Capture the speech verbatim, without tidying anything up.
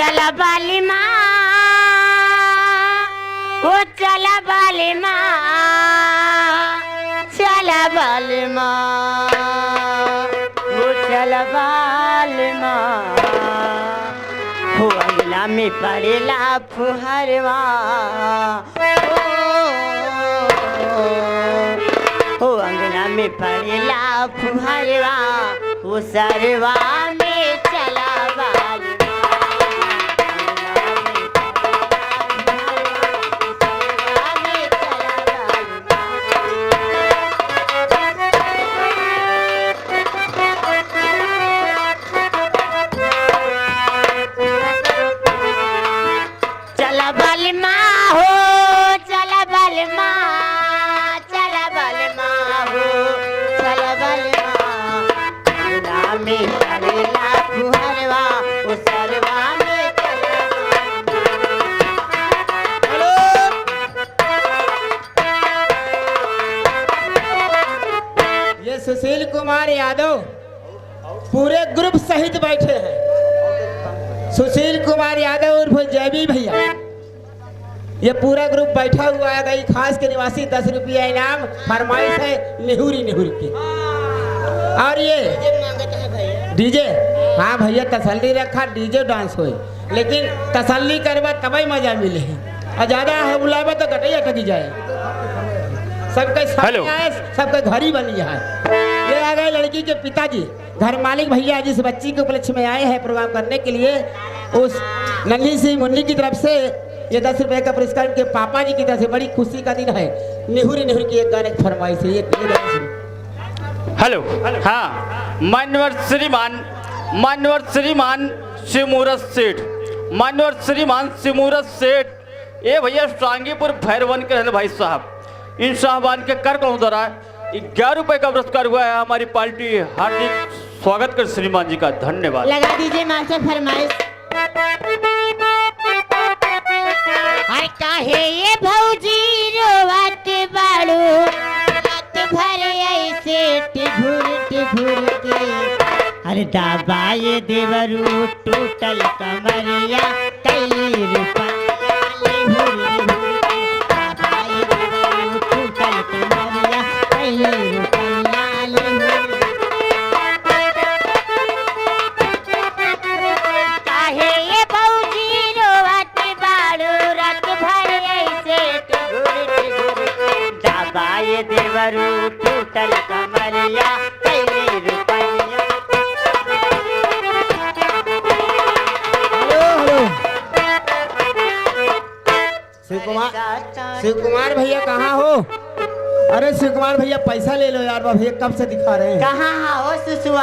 चला बाली माँ, ओ चला बाली माँ, चला बाली माँ, ओ चला बाली माँ। हो अंगना में पड़ेला फुहरवा, ओ, ओ, अंगना में पड़ेला फुहरवा, ओ सरवा में चला बाली। चला बलमा हो, चला बलमा, चला बलमा हो, चला बलमा। अंगना में पड़ेला फुहरवा, ओ सरवा में चला बलमा। हेलो। ये सुशील कुमार यादव पूरे ग्रुप सहित बैठे हैं। सुशील कुमार यादव उर्फ जेबी भैया, ये पूरा ग्रुप बैठा हुआ है। गई खास के निवासी दस रुपया इनाम, फरमाइश है निहुरी निहुरी की। और ये डीजे, हाँ भैया, तसल्ली रखा, डीजे डांस होए, लेकिन तसल्ली करबा तबे मजा मिले। और ज्यादा है बुलाबा तो गटई अटकी जाए। सबके सामने हेलो। आए, सबके घर ही बनी है। ये आ गए लड़की के पिताजी, घर मालिक भैया, जिस बच्ची के उपलक्ष्य में आए हैं प्रोग्राम करने के लिए, उस नन्ही सी मुन्नी की तरफ से ये दस रुपए का पुरस्कार उनके पापा जी की तरफ से। बड़ी खुशी का दिन है। निहुरी निहुरी की एक गाने की फरमाइश है, ये, ये गाने सुनो। हेलो, हाँ, मान्यवर श्रीमान, मान्यवर श्रीमान शिवमूरत सेठ, मान्यवर श्रीमान शिवमूरत सेठ, ये भैया सांगीपुर भैरवन के रहने भाई साहब, इन साहबान के कार्यक्रम द्वारा ग्यारह रुपए का पुरस्कार हुआ है। हमारी पार्टी हार्दिक स्वागत कर श्रीमान जी का, धन्यवाद। लगा दीजिए मास्टर फरमाइश। अरे काहे ये भौजी रोवत बाड़ू, रात भर ऐसे टिभुर टिभुर के। अरे दाबा ये देवरू टूटल कमरिया, कई रुपया लिहुर लिहुर के। दाबा ये देवरू टूटल कमरिया, कई रुपया लिहुर। काहे ये भौजी रोवत बाड़ू, रात भर ऐसे टिघुर टिघुर। दाबा ये देवरू टूटल कमरिया, कई रुपया। Hello, hello. शिव कुमार, शिव कुमार भैया कहाँ हो? अरे शिव कुमार भैया, पैसा ले लो यार, बा भैया कब से दिखा रहे हैं। कहाँ हो सुसुआ?